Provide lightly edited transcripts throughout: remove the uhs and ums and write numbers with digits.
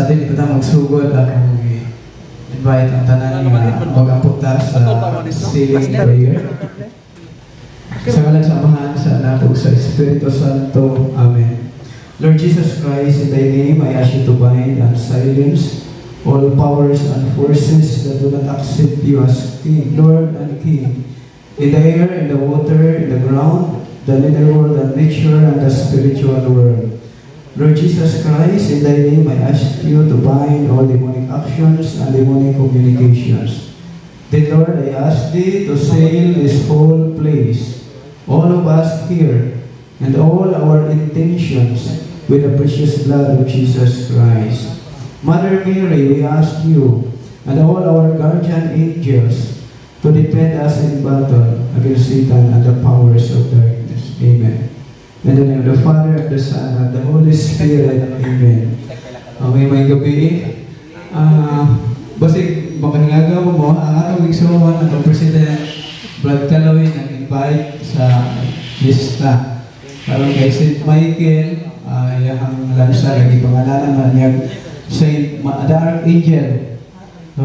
Sa dili pa ta magsugod, akong invite ang tanan nga mag-ampo ta sa sealing prayer. Sa ngalan sa Amahan, sa Anak, ug sa Espiritu Santo. Amen. Lord Jesus Christ, in Thy name, I ask you to bind and silence all powers and forces that do not accept you as King, Lord and King, in the air, in the water, in the ground, the nether world and nature, and the spiritual world. Lord Jesus Christ, in Thy name, I ask you to bind all demonic actions and demonic communications. Then, Lord, I ask Thee to seal this whole place, all of us here, and all our intentions with the precious blood of Jesus Christ. Mother Mary, we ask you and all our guardian angels to defend us in battle against Satan and the powers of darkness. Amen. In the name of the Father, and the Son, and the Holy Spirit. Amen. Okay, maayong gabii. Basig makahingagaw mo, ang atong igsuon, ang President Brad Caloy, nag-invite sa lista. Karon kay St. Michael, iyang lansa lagi pangalanan na niya Saint the Archangel. So,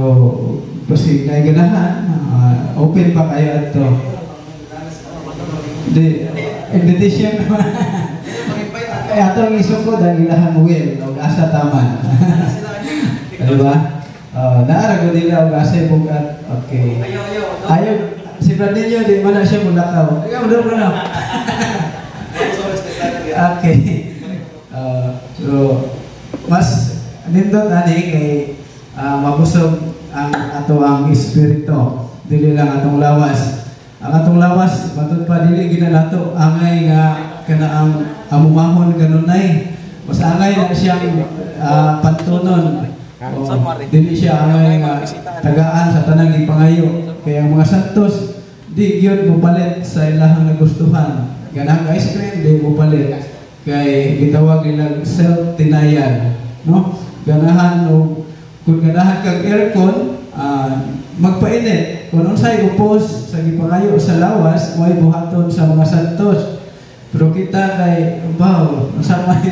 basig naiganahan, open pa kayo ato. Di, invitation naman. Ay, atong isukod ang ilahang will og asa taman. Di ba? Naara ko nila og asa bugat. Okay. Ayaw, ayaw. Ayaw si Bradillo, di man na siya mulakaw. Ikaw mo na. Okay. So mas nindot ani kay mabusog ang ato ang espiritu, dili lang atong lawas. Ang atong lawas matud pa dili gina nato angay nga kana ang amumahon kanunay. Mas angay na siyang pantunon. O, dili siya angay nga tagaan sa tanang gipangayo. Kaya ang mga santos di gyud mopalit sa ilahang nagustuhan. Ganang ice cream, di mopalit. Kay gitawag nila self-denial, no? Ganahan o kung ganahan kag aircon, magpainit. Kung unsay upos sa gipangayo sa lawas, mo'y buhaton sa mga santos. Pero kita kay baw, unsa man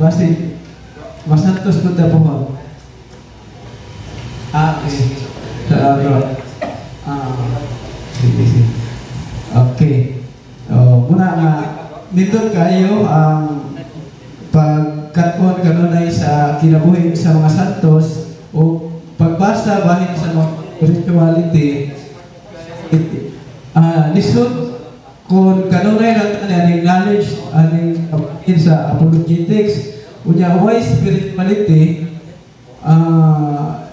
basig masantos pud ta po. Okay. Sa bro. Sige, sige. Okay. Oh, muna nga nindot kayo ang pagkat-on kanunay sa kinabuhi sa mga santos o pagbasa bahin sa mga spirituality. Lisod kung kanunay natin aning knowledge aning sa apologetics, unya why spirituality,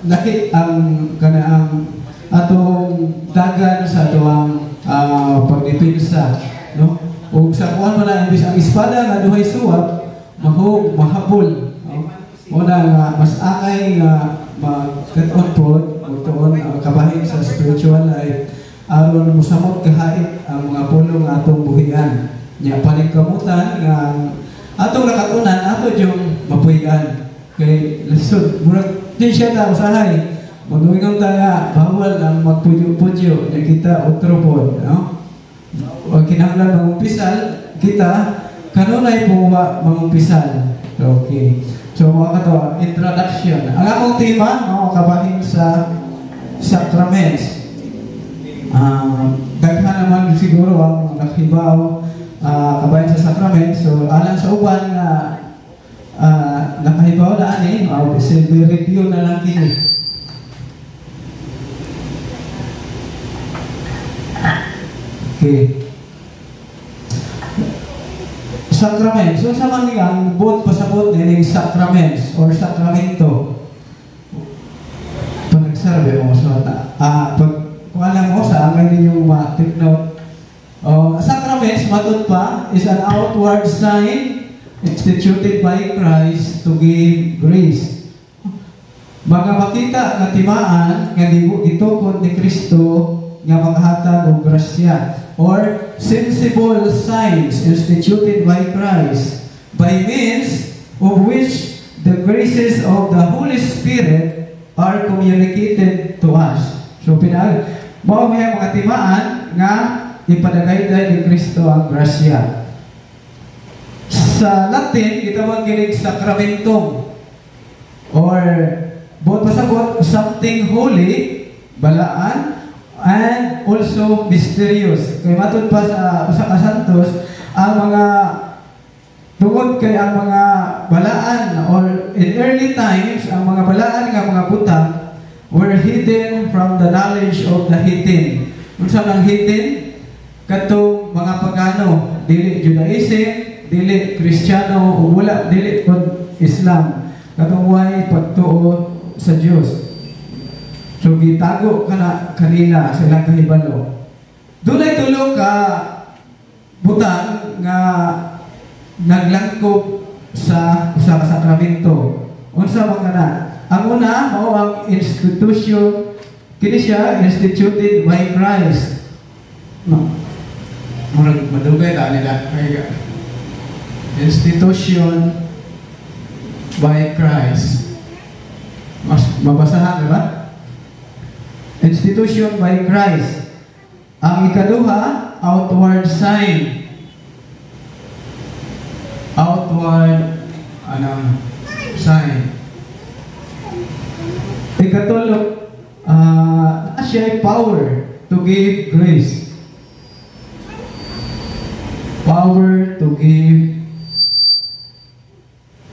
laki ang kanaang atong dagan sa atoang pagdepensa, no? Ug sa kuan man na, imbis ang espada nga duhay suwat mahog mahabol, no? Muna nga mas angay nga magkat-on pod, magtuon ang kabahin sa spiritual life aron mosamot kahait ang mga pulong nga atong buhian. Nya paningkamutan nga ang atong nakatunan ato yung mapuy-an kay lisod murag di siya ta usahay magduingon ta nga bawal ang magpudyo-pudyo nya kita otro pod, no? O kinahanglan mangumpisal kita kanunay po wa mangumpisal. Okay, so mga kato, introduction. Ang akong tema, no, kabahin sa sacraments. Daghan naman siguro ang nakahibaw kabahin sa sacraments. So alang sa uban nga nakahibaw na ani, silbi review na lang kini. Okay. Sacraments. So sa man ang buot pasabot nining sacraments or sacramento. Pag-serve mo sa pag kung alam mo sa angay ninyong ma-take note. Sacraments matud pa is an outward sign instituted by Christ to give grace. Mga makita nga timaan nga gitukod ni Kristo nga makahatag og grasya, or sensible signs instituted by Christ by means of which the graces of the Holy Spirit are communicated to us. So pinag mao may mga timaan nga ipadagayday ni Kristo ang grasya. Sa Latin gitawag kining sacramentum. Or buot pasabot, something holy, balaan, and also mysterious. Kay matud pa sa usa ka santos, ang mga tungod kay ang mga balaan or in early times, ang mga balaan nga mga butang were hidden from the knowledge of the heathen. Unsa nang heathen? Katong mga pagano, dili Judaism, dili Kristiyano, ug wala dili kon Islam. Katong way pagtuo sa Dios. So gitago kana kanila sa ilang kahibalo. Dunay tulo ka butang nga naglangkob sa usa ka sakramento. Unsa man kana? Ang una mao ang institution, kini siya instituted by Christ. No. Murag madugay ta nila. Institution by Christ. Mas mabasahan, di ba? Institution by Christ. Ang ikaduha, outward sign. Outward anong sign. Ikatulo, siya ay power to give grace. Power to give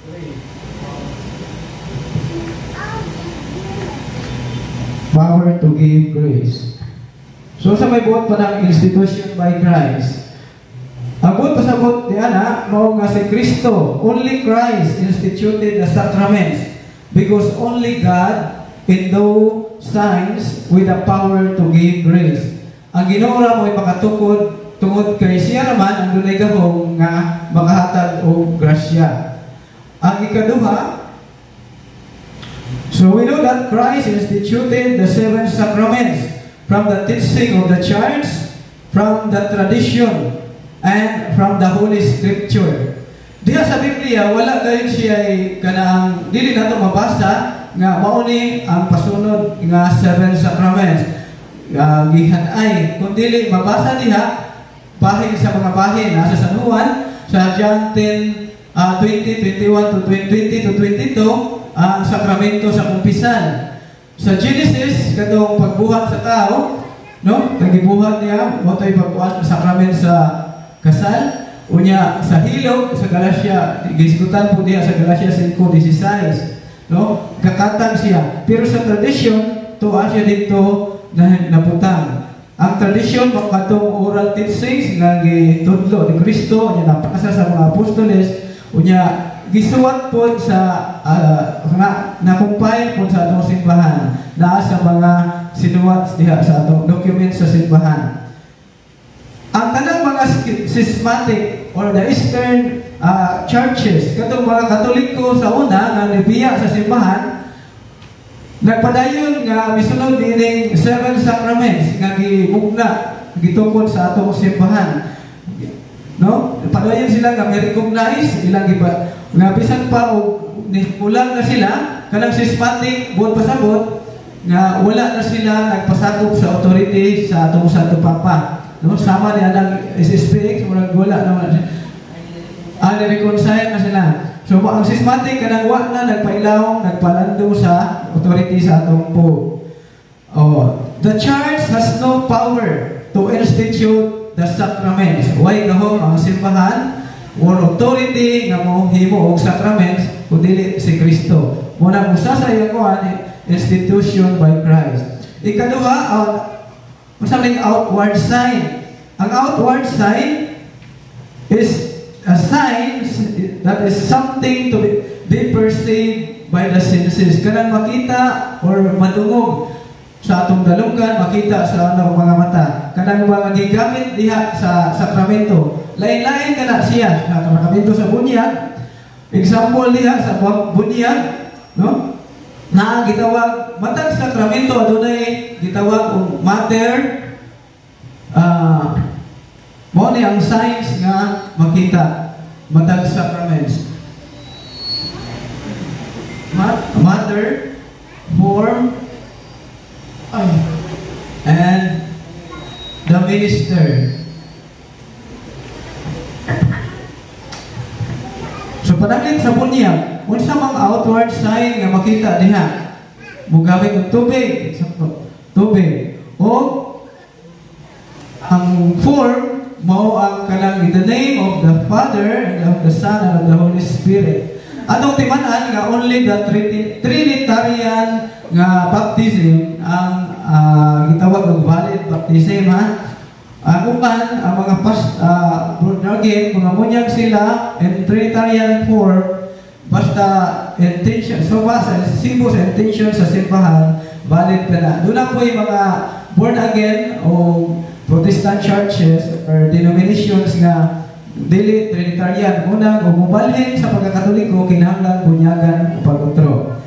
grace. Power to give grace. So sa may buot pa ng institution by Christ, ang buot pasabot ni ana mao nga si Kristo, only Christ instituted the sacraments because only God endow signs with the power to give grace. Ang Ginoo ra mo'y makatukod tungod kay siya naman ang dunay gahom nga makahatag og grasya. Ang ikaduha, so we know that Christ instituted the seven sacraments from the teaching of the church, from the tradition, and from the Holy Scripture. Diha sa Biblia, wala kayo siya ay kanang dili nato mabasa nga mao ni ang pasunod nga seven sacraments. Gihan-ay kung dili mabasa diha bahin sa mga bahin nasa San Juan sa John 10, 20, 21 to 20 to 22, ang sakramento sa kumpisal. Sa Genesis, katong pagbuhat sa tao, no? Nagibuhat niya mo to'y pagbuhat sa sakrament sa kasal. Unya sa hilog sa Galatia, gisgutan po diha sa Galatia 5:16, no? Kakatang siya. Pero sa tradition, tuwa siya dito na nabutang. Ang tradisyon mo katong oral teachings nga gitudlo ni Kristo, unya napasa sa mga apostoles, unya gisuwat po sa nga na-compile po sa atong simbahan, naa sa mga sinuwat diha sa atong document sa simbahan. Ang tanang mga schismatic or the Eastern churches, katong mga Katoliko sa una nga nibiya sa simbahan, nagpadayon nga misunod dining seven sacraments nga gimugna gitukod sa atong simbahan. No? Padayon sila nga recognize ilang giba nga bisan pa og kulang na sila kanang schismatic, buot pasabot nga wala na sila nagpasakop sa authority sa atong Santo Papa. No? Sama ni anang SSPX, murag wala na reconcile na sila. So ang schismatic kanang wa na nagpailawong, nagpalando sa authority sa atong Pope. Oh, the church has no power to institute the sacraments. Way gahom ang simbahan or authority nga mohimo og sacraments kun dili si Kristo. Muna usa sa iyang kuan, institution by Christ. Ikaduha, ang unsa ning outward sign? Ang outward sign is a sign that is something to be perceived by the senses. Kanang makita or madungog sa atong dalunggan, makita sa atong mga mata. Kanang mga gigamit diha sa sakramento. Lain-lain kana siya. Sa sakramento sa bunyag, example diha sa bunyag, no? Na gitawag matag sakramento adunay gitawag og matter, mao ni ang signs nga makita matag sacraments. Matter, form, and the minister. So pananglit sa bunyag, Unsa mang outward sign nga makita diha? Mugamit og tubig, sakto. Tubig. O ang form mao ang kanang "In the name of the Father and of the Son and of the Holy Spirit." Atong timan-an nga only the Trinitarian nga baptism ang gitawag og valid baptism, ha. Ang uban, ang mga born again, mga munyag sila in Trinitarian form, basta intention, so basta sibo sa intention sa simbahan, valid ka na. Doon na po yung mga born again o Protestant churches or denominations nga dili Trinitarian. Unang, kung mubalhin sa pagkakatoliko, kinahanglan bunyagan pag-utro.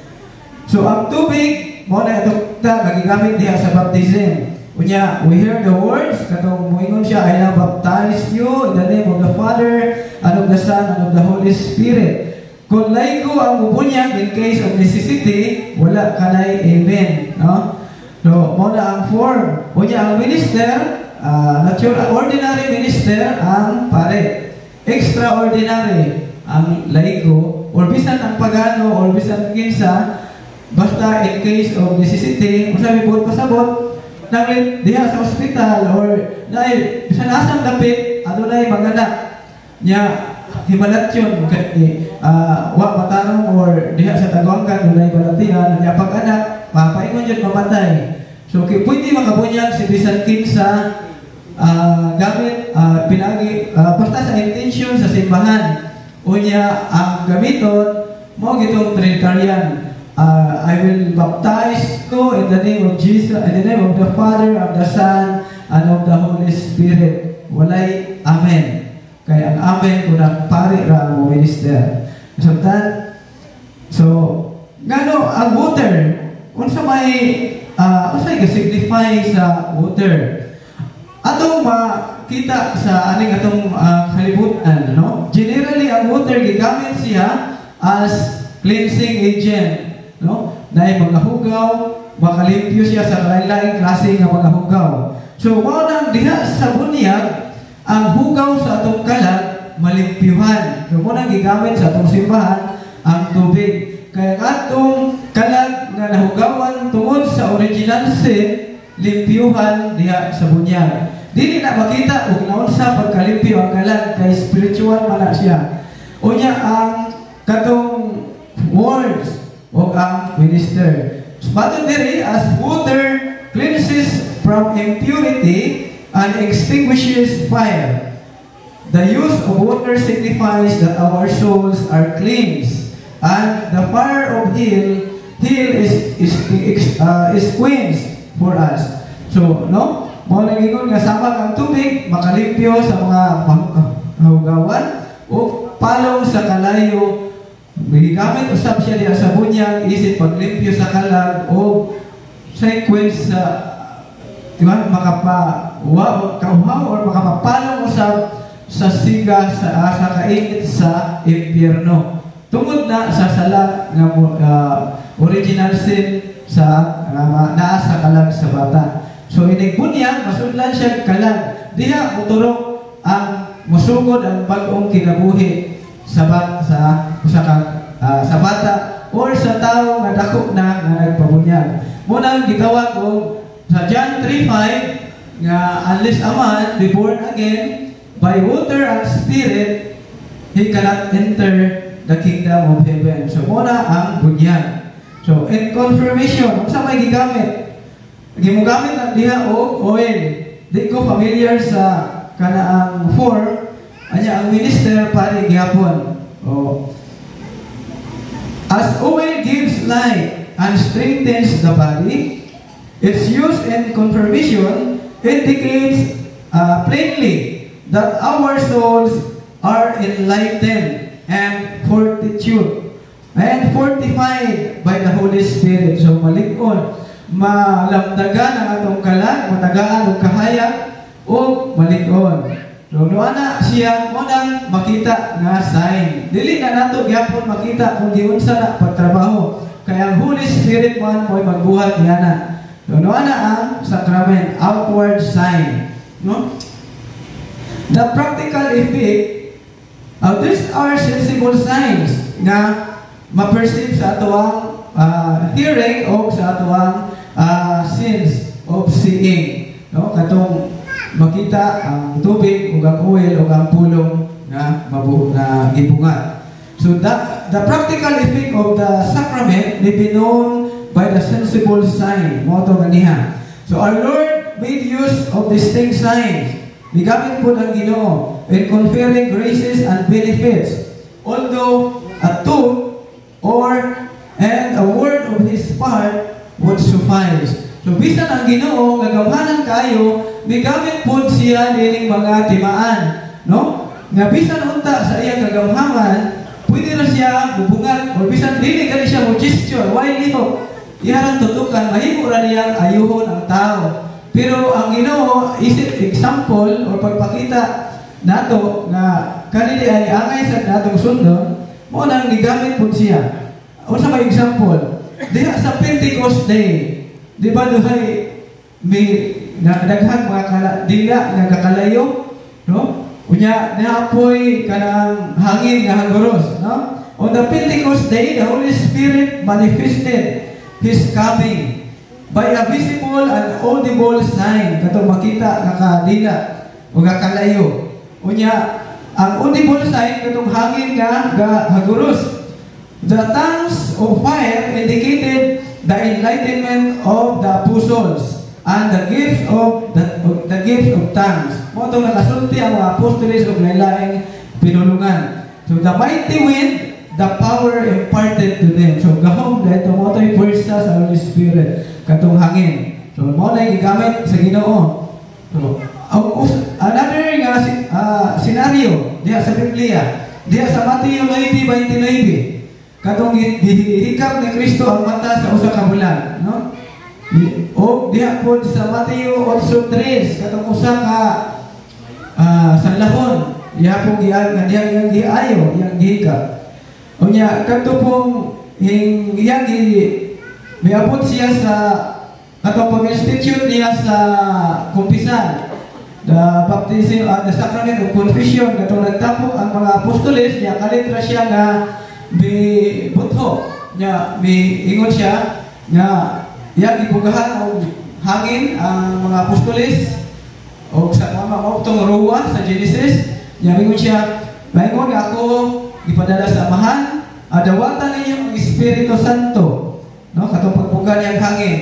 So, ang tubig, mao na ito ta, nagigamit diha sa baptism. Unya, we hear the words, katong muingon siya, "I now baptize you in the name of the Father, and of the Son, and of the Holy Spirit." Kung laygo ang mubunyag in case of necessity, wala kanay amen. No? So, mao na ang form. Unya, ang minister, natural, ordinary minister, ang pare. Extraordinary, ang laygo, or bisan ang pagano, or bisan kinsa, basta in case of necessity, kung sabi po, pasabot, nanglit diha sa ospital or dahil bisan asang dapit adunay maganak nya himalatyon kay wa matarong or diha sa Tagwangan dunay balatian nya pag anak papaingon jud mamatay. So kay pwede makabunyag si bisan kinsa gamit pinagi basta sa intention sa simbahan. Unya ang gamiton mao gitong Trinitarian, "I will baptize you in the name of Jesus, in the name of the Father, of the Son, and of the Holy Spirit." Walay amen. Kaya ang amen kung pari ra mo minister. Nasabtan? So, ngano ang water, unsa may unsa signify sa water? Atong makita sa aning atong kalibutan, no? Generally, ang water gigamit siya as cleansing agent, no? Dahil mga hugaw, makalimpyo siya sa lain-laing klase nga mga hugaw. So, mao nang diha sa bunyag, ang hugaw sa atong kalag malimpyuhan. So, mao nang gigamit sa atong simbahan ang tubig. Kaya ang atong kalag nga nahugawan tungod sa original sin, limpyuhan diha sa bunyag. Dili na makita ug naunsa pagkalimpyo ang kalag kay spiritual man na siya. Unya ang katong words o ang minister. Matod diri, as water cleanses from impurity and extinguishes fire, the use of water signifies that our souls are cleansed and the fire of hell is quenched for us. So, no? Mao nang ingon nga samang ang tubig makalimpyo sa mga mahugawan o palong sa kalayo, gigamit usab siya diha sa bunyag isip paglimpyo sa kalag o sequence sa, di ba, makapa wa kauhaw or makapapalong usab sa siga sa kainit sa impyerno tungod na sa sala nga original sin sa naa sa kalag sa bata. So inig bunyag masudlan siya kalag diha muturok ang musugod ang bag-ong kinabuhi sa bat sa usa ka sa bata or sa tawo nga dako na nga nagpabunyag. Munang gitawag og sa John 3:5 nga unless a man be born again by water and spirit, he cannot enter the kingdom of heaven. So muna ang bunyag. So in confirmation, unsa may gigamit? Gimugamit na diha og oil. Di ko familiar sa kanaang form. Anya ang minister pari gihapon. Oh. As oil gives light and strengthens the body, its use in confirmation indicates plainly that our souls are enlightened and fortitude and fortified by the Holy Spirit. So malig-on, malamdagan ang atong kalag, matagaan og kahayag o malig-on. So ana siya mo nang makita nga sign. Dili na nato gyapon makita kung giunsa na pagtrabaho. Kaya ang Holy Spirit man mo'y magbuhat niana. So ana ang sacrament, outward sign. No? The practical effect, these are sensible signs nga ma-perceive sa atoang hearing o sa atoang sense of seeing, no? Katong makita ang tubig ug ang oil ug ang pulong nga mabu nga gibungat. So that the practical effect of the sacrament may be known by the sensible sign. Mao to ganiha. So our Lord made use of distinct signs. Gigamit pod ang Ginoo in conferring graces and benefits. Although a thought or and a word of His part would suffice. So bisan ang Ginoo nga gamhanan kayo, migamit pod siya nining mga timaan, no? Nga bisan unta sa iyang kagamhanan, pwede na siya bubungat or bisan dili kani siya mo gesture, why lihok? Iharang tutukan, mahimo ra niyang ayuhon ang tao. Pero ang Ginoo is example or pagpakita nato nga kanili ay angay sa natong sundon, mao nang gigamit pod siya. Unsa may example? Diha sa Pentecost Day, di ba duhay may na daghang mga kala, dila nga kakalayo, no? Unya naapoy kanang hangin nga haguros, no? On the Pentecost Day, the Holy Spirit manifested His coming by a visible and audible sign, katong makita nga kadila o nga kalayo. Unya ang audible sign katong hangin nga ga haguros. The tongues of fire indicated the enlightenment of the apostles and the gift of tongues. Mao tong nakasulti ang mga apostoles og lain-laing pinulungan. So the mighty wind, the power imparted to them. So gahom dahil mao to'y pwersa sa Holy Spirit katong hangin. So mao na gigamit sa Ginoo. So another nga scenario diha sa Biblia, diha sa Mateo 9:29, katong gihikap ni Kristo ang mata sa usa ka bulag, no? O diha pod sa Mateo 8:3, katong usa ka sanlahon, diha pong gial nga diha iyang giayo, iyang gihikap. Unya kadto pong hing iyang gi miabot siya sa katong pag-institute niya sa kumpisal, the baptism, the sacrament of confession, katong nagtapok ang mga apostoles niya, kalit ra siya nga mi butho niya, mi ingon siya nga iyang gibugahan og hangin ang mga apostoles og sa mga maugtong ruwa sa Genesis niya. Mingon siya, maingon nga ako gipadala sa Amahan, adawatan ninyo ang Espiritu Santo, no? Katong pagbuga niyang hangin.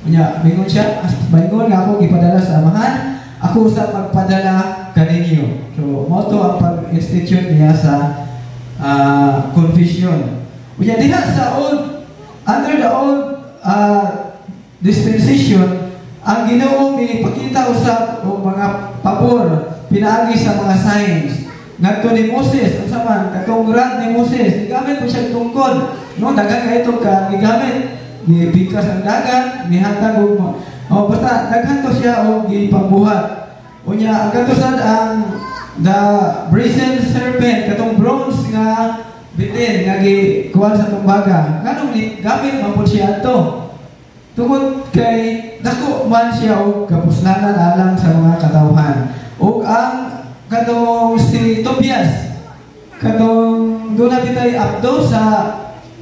Unya mingon siya, maingon nga ako gipadala sa Amahan, ako sa magpadala kaninyo. So mao to ang pag-institute niya sa confession. Unya diha sa old under the old dispensation, ang Ginoo mipakita usab og mga pabor pinaagi sa mga signs. Ngadto ni Moses, unsa man katong rod ni Moses, gigamit po siya tungkod, no? Daghan kay itong ka gigamit, gipikas ang dagat, mihatag og, oh, basta daghan to siya og gipambuhat. Unya ang kadto sad ang the brazen serpent, katong bronze nga bitin nga gikuan sa tumbaga. Nganong gamit man pud siya ato? Tungod kay dako man siya og kapuslanan alang sa mga katawhan. Ug ang katong si Tobias, katong doon na bitay abdo sa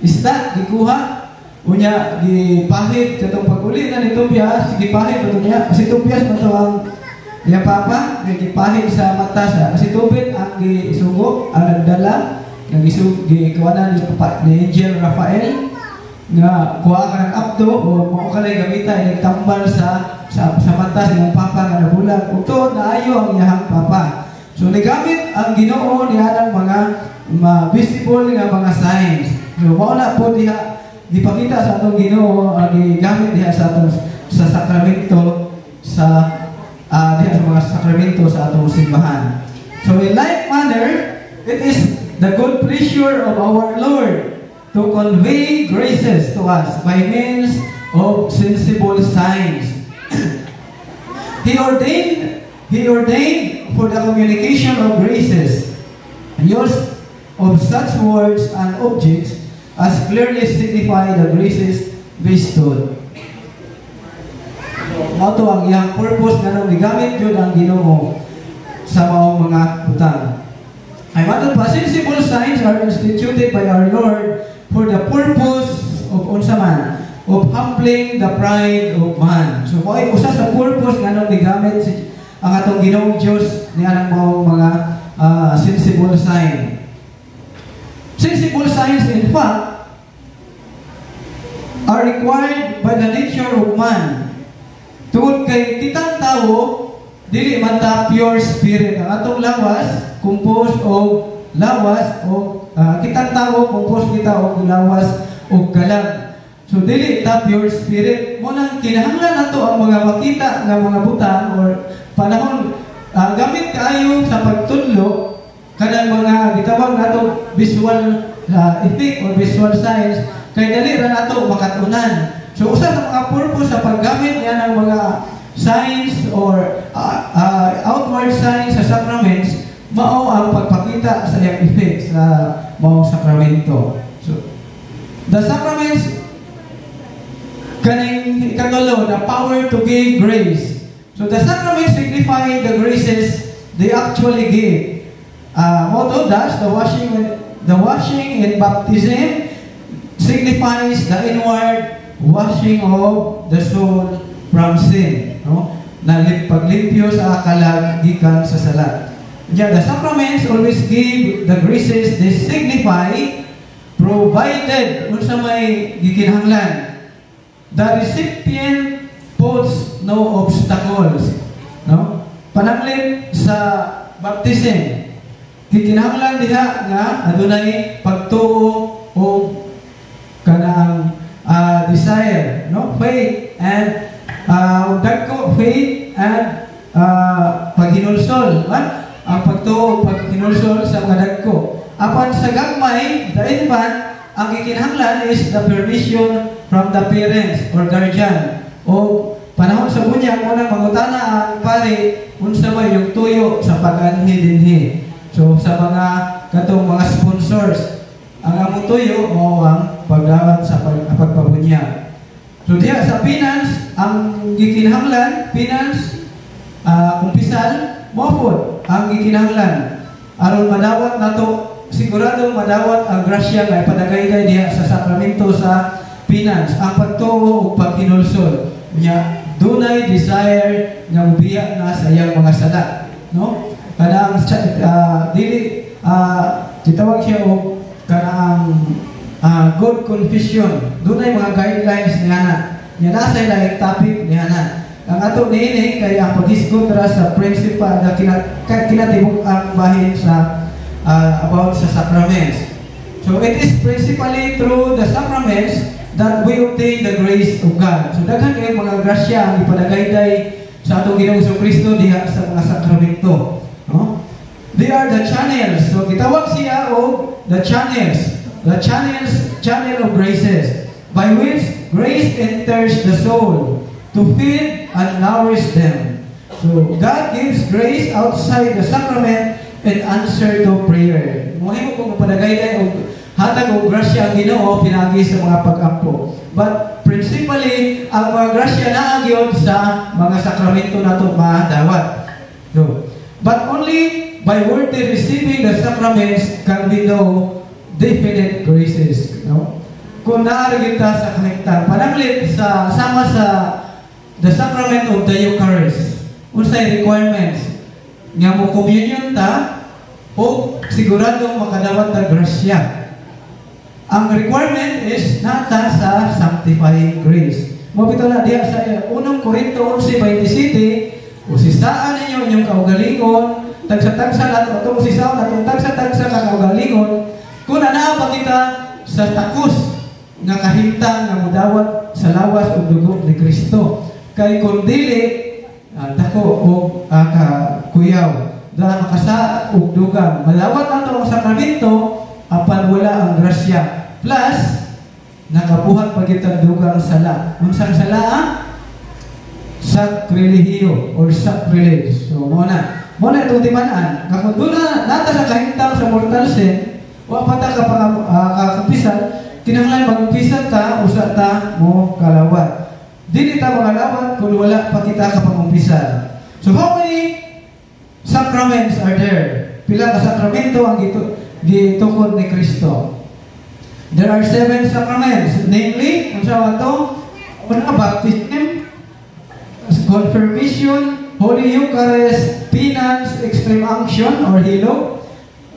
isda gikuha, unya gipahid katong pag-uli na ni Tobias, gipahid to niya. Si Tobias man to ang iya papa, gipahid sa mata sa si Tobit ang gisugo, ang nagdala nga gisug gikuha ni papa ni Angel Rafael nga kuha ka ng abdo o mao ka lang gamita nagtambal sa mata sa iyang papa nga nabulag, ug tuod naayo ang iyang papa. So nigamit ang Ginoo niya mga ma visible nga mga signs. So mao na po diha gipakita sa atong Ginoo ang gigamit diha sa atong sa sakramento sa diha sa mga sakramento sa atong simbahan. So in like manner, it is the good pleasure of our Lord to convey graces to us by means of sensible signs. He ordained for the communication of graces use of such words and objects as clearly signify the graces bestowed. So, mao to ang iyang purpose nga gigamit jud ang Ginoo sa maong mga butang. Ay matod pa, sensible signs are instituted by our Lord. for the purpose of unsa man? Of humbling the pride of man. So mao usa sa purpose nganong gigamit si ang atong Ginoong Dios ni anang maong mga sensible sign. Sensible signs, in fact, are required by the nature of man. Tungod kay kitang tao, dili man ta pure spirit. Ang atong lawas composed of lawas o kitang tao, composed kita og lawas o kalag. So dili ta pure spirit. Mao nang kinahanglan nato ang mga makita nga mga butang or panahon gamit kaayo sa pagtudlo kanang mga gitawag nato visual effect or visual signs kay dali ra nato makatunan. So usa sa mga purpose sa paggamit niya ng mga signs or outward signs sa sacraments mao ang pagpakita sa iyang effect sa maong sakramento. So the sacraments, kaning ikatulo, the power to give grace. So the sacraments signify the graces they actually give. Mao to, thus, the washing in baptism signifies the inward washing of the soul from sin. No? Na paglimpyo sa kalag gikan sa sala. Yeah, the sacraments always give the graces they signify, provided unsa may gikinahanglan, the recipient puts no obstacles, no? Pananglit sa baptism, gikinahanglan diha nga adunay pagtuo o kanang desire, no? Faith and dagko, faith and paghinulsol, ba? Ang pagtuo, paghinulsol sa mga dagko. Apan sa gagmay, the infant, ang gikinahanglan is the permission from the parents or guardian. O panahon sa bunyag mo nang mangutana ang pari unsa may yung tuyo sa pag-anhi dinhi. So sa mga katong mga sponsors, ang among tuyo mao ang pagdawat sa pagpabunyag. So diha sa penance, ang gikinahanglan penance, kumpisal, mao pod ang gikinahanglan aron madawat nato, sigurado madawat ang grasya nga ipadagayday diha sa sakramento sa penance, ang pagtuo ug paghinulsol nya dunay desire nga mobiya na sa iyang mga sala, no? Kanang dili gitawag siya og kanang good confession. Dunay mga guidelines niya na nya nasa laing topic niya na. Ang ato niini kay ang paghisgot ra sa principal na kinatibuk ang bahin sa about sa sacraments. So it is principally through the sacraments that we obtain the grace of God. So daghan kay mga grasya ang ipadagayday sa atong Ginoong Kristo diha sa mga sakramento. No? They are the channels. So gitawag siya og the channels. The channels, channel of graces by which grace enters the soul to feed and nourish them. So God gives grace outside the sacrament in answer to prayer. Mohimo kung mapadagayday og hatag og grasya ang Ginoo pinaagi sa mga pag-ampo. But principally, ang mga grasya naa gyud sa mga sakramento nato madawat. So, but only by worthy receiving the sacraments can we know definite graces. No? Kung naa ra kita sa kahimtang, pananglit sa sama sa the sacrament of the Eucharist, unsay requirements nga mo communion ta o siguradong makadawat ta grasya? Ang requirement is naa ta sa sanctifying grace. Mao bitaw na diha sa unang Korinto 11:27, "Usisaan ninyo inyong kaugalingon," tagsa-tagsa nato atong usisaon atong tagsa-tagsa ka kaugalingon kung naa ba kita sa takos nga kahimtang nga mudawat sa lawas ug dugo ni Kristo. Kay kung dili, dako og ka kuyaw, da makasa og dugang. Malawat nato ang sakramento apan wala ang grasya. Plus, nakabuhat pa kitang dugang sala. Unsang sala, ah? Sakrilehiyo or sacrilege. So, mao na. Mao na itong timan-an. Nga kung doon na naa ta sa kahimtang sa mortal sin, wa pa ta kakumpisal, kinahanglan magumpisal ta, usa ta mo kalawat. Dili ta makalawat kung wala pa kita kapangumpisal. So how many sacraments are there? Pila ka sakramento ang gitukod ni Kristo? There are seven sacraments, namely, unsa man to? Una, baptism, confirmation, Holy Eucharist, penance, extreme unction or hilok,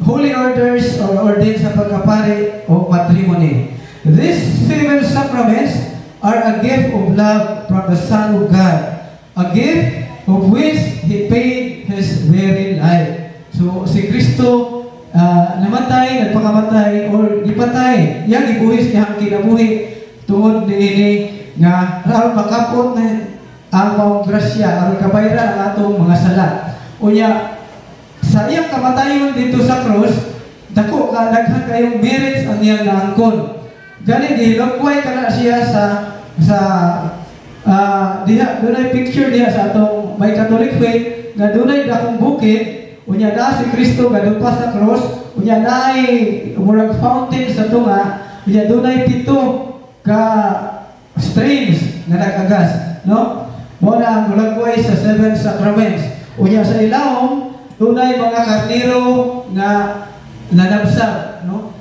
holy orders or ordained sa pagkapari o matrimony. These seven sacraments are a gift of love from the Son of God, a gift of which He paid His very life. So, si Kristo namatay, nagpakamatay, or gipatay, iyang gibuhis iyang kinabuhi tungod niini nga aron makapot na ang maong grasya, aron kabayran ang atong mga sala. Unya, sa iyang kamatayon dito sa cross, dako ka daghan kayong merits ang iyang naangkon. Gani gihilagway kana siya sa diha dunay picture diha sa atong may Catholic faith nga dunay dakong bukid, unya naa si Kristo gadupa sa cross, unya naay murag fountain sa tunga, unya dunay pito ka streams nga nag-agas, no? Mao na ang hulagway sa seven sacraments. Unya sa ilawom dunay mga karnero nga nanabsab, no?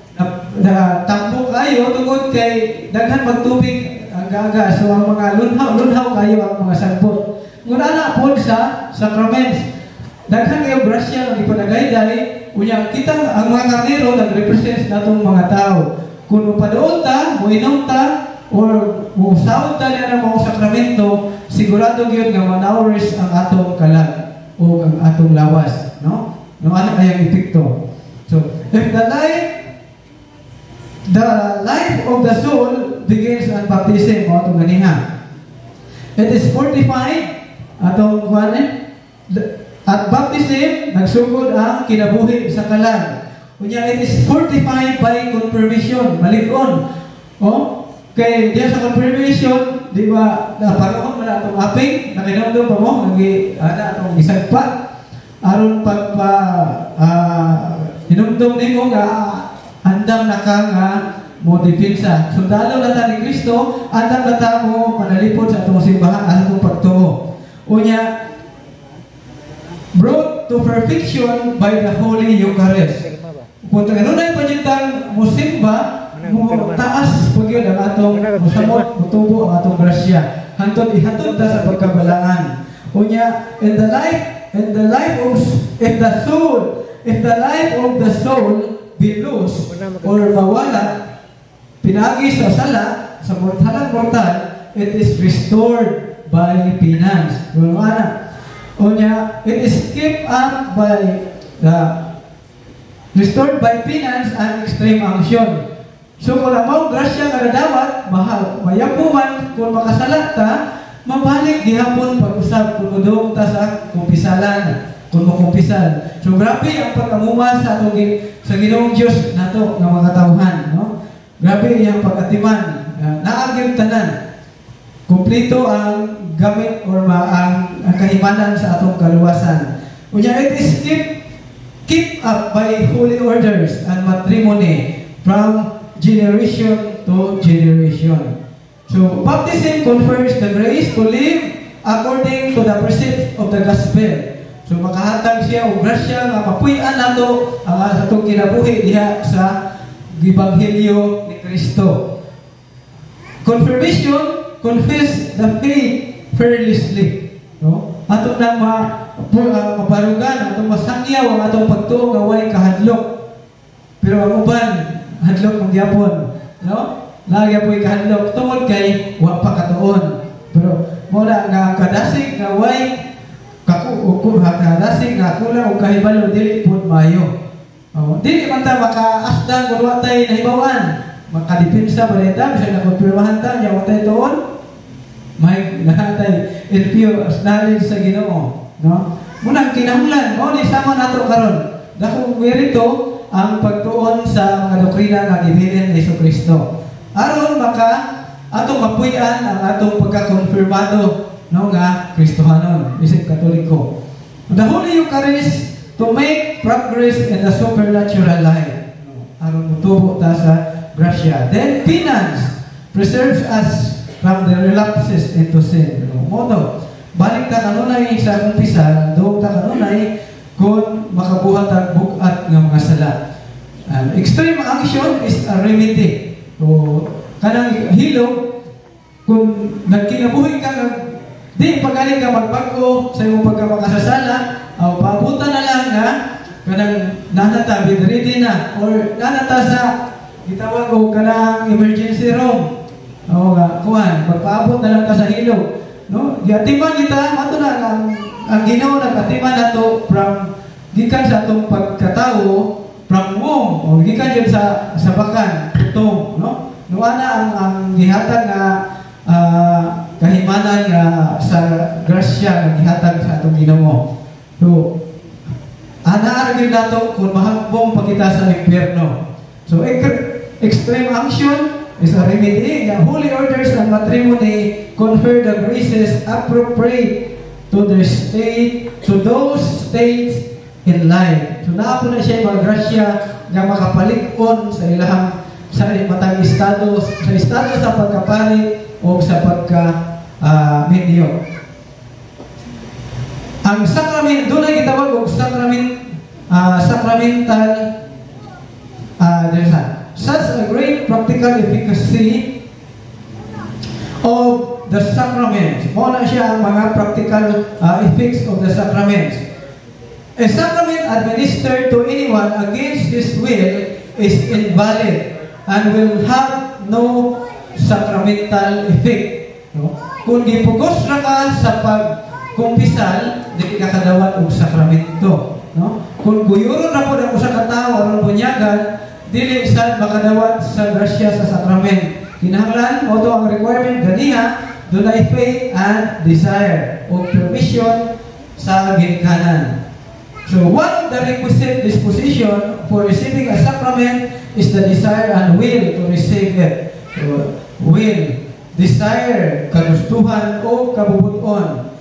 Na tambo kayo tungod kay daghan magtubig ang gaga, so ang mga lunhaw lunhaw kayo ang mga sagbot. Ngunit ana pod sa sacraments, daghan kayo grasya ang ipanagayday. Unya kita, ang mga karnero nag-represent natong mga tao. Kung mopaduol ta, moinom ta or mousawod ta niya ng mga sakramento, sigurado gyud nga ma-nourish ang atong kalag o ang atong lawas, no? No, ano kayang epekto. So if the life of the soul begins on baptism, o atong ganiha. It is fortified atong kuan eh, at baptism nagsugod ang kinabuhi sa kalag. Unya it is fortified by confirmation, malig-on. Oh, kay diya sa confirmation, di ba, naparoon man atong aping, nakinumdum pa mo, nagi ana atong gisagpa aron pagpa hinumdum nimo nga andam na ka nga mo depensa. Sundalo na ta ni Kristo, andam na ta mo manalipod sa atong simbahan, sa atong pagtuo. Unya, brought to perfection by the Holy Eucharist. Kung kanunay pa tang musimba, mo taas pag yun ang atong musamot, mutubo ang atong grasya. Hantod ihatod ta sa pagkabalaan. Unya, in the life of, if the soul, if the life of the soul be lost or mawala, pinagi sa sala, sa mortalang mortal, it is restored by penance. Ano ana? Unya, it is kept up by the restored by penance and extreme unction. So kung ang mao grasya nga nadawat, mahal, mayapo man kung makasala ta, mabalik gihapon pag-usab kung mudong ta sa kumpisalan, kung mokumpisal. So grabe ang pag-amuma sa atong sa Ginoong Dios nato nga mga tawhan, no? Grabe iyang pag-atiman, naa gyud tanan. Kumplito ang gamit or ang kahimanan sa atong kaluwasan. Unya, it is keep up by holy orders and matrimony from generation to generation. So, baptism confers the grace to live according to the precepts of the gospel. So, makahatag siya og grasya nga mapuy-an nato ang atong kinabuhi diha sa Ebanghelyo ni Kristo. Confirmation, confess the faith fearlessly. No? Ato nang mabarugan, atong masangyaw ang atong pagtuo nga way kahadlok. Pero ang uban, hadlok man gyapon, no? Naa gyapoy kahadlok tungod kay wa pa katuon. Pero mo na nga ang kadasig nga way kaku kadasig nga kulang og kahibalo dili pud maayo. Oh, dili man ta makaasdan kung wa tay nahibaw-an. Makadepensa ba ta bisan na kumpirmahan ta nya wa tay tuon. May nahatay LPO as knowledge sa Ginoo, no? Munang kinahanglan mao ni sama nato karon. Dakong merito ang pagtuon sa mga doktrina nga gibilin ni Kristo. Aron maka atong mapuy-an ang atong pagkakonfirmado, no, nga Kristohanon isip Katoliko. The Holy Eucharist to make progress in the supernatural life. No, aron mutubo ta sa grasya. Then penance preserves us from the relapses into sin. No, mo to. Balik ta kanunay sa kumpisal, duog ta kanunay kung makabuhat ang bug-at nga mga sala. And extreme unction is a remedy. O kanang hilog, kung nagkinabuhi ka nga di pagaling ka magbago sa imong pagkamakasasala, o paabutan na lang nga kanang nanata bedridden na or nanata sa gitawag og kanang emergency room. O nga kuan, magpaabot na lang ka sa hilog. No? Giatiman kita, mato na ang Ginoo nagatiman nato from gikan sa atong pagkatawo, from womb o gikan yun sa bakan putong, no? Nuana ang gihatag nga kahimanan nga sa grasya nga gihatag sa atong Ginoo. So ana ra gyud nato kung mahagbong pa kita sa impyerno. So extreme unction is a remedy nga holy orders and matrimony confer the graces appropriate to their state, to those states in life. So naa po na siya mga grasya nga makapalig-on sa ilahang sa matag estado, sa estado sa pagkapari o sa pagka minyo. Ang sacrament, doon ay gitawag og sacrament, sacramental, there's such a great practical efficacy of the sacrament. Mao na siya ang mga practical effects of the sacraments. A sacrament administered to anyone against his will is invalid and will have no sacramental effect. No? Kung gipugos ra ka sa pagkumpisal, di ka kadawat og sakramento. No? Kung guyuron ra pod ang usa ka tawo aron bunyagan, dili sad makadawat sa grasya sa sakrament. Kinahanglan mao to ang requirement ganiha, dunay faith and desire o permission sa ginikanan. So one of the requisite disposition for receiving a sacrament is the desire and will to receive it. So, will, desire, kagustuhan o kabubuton.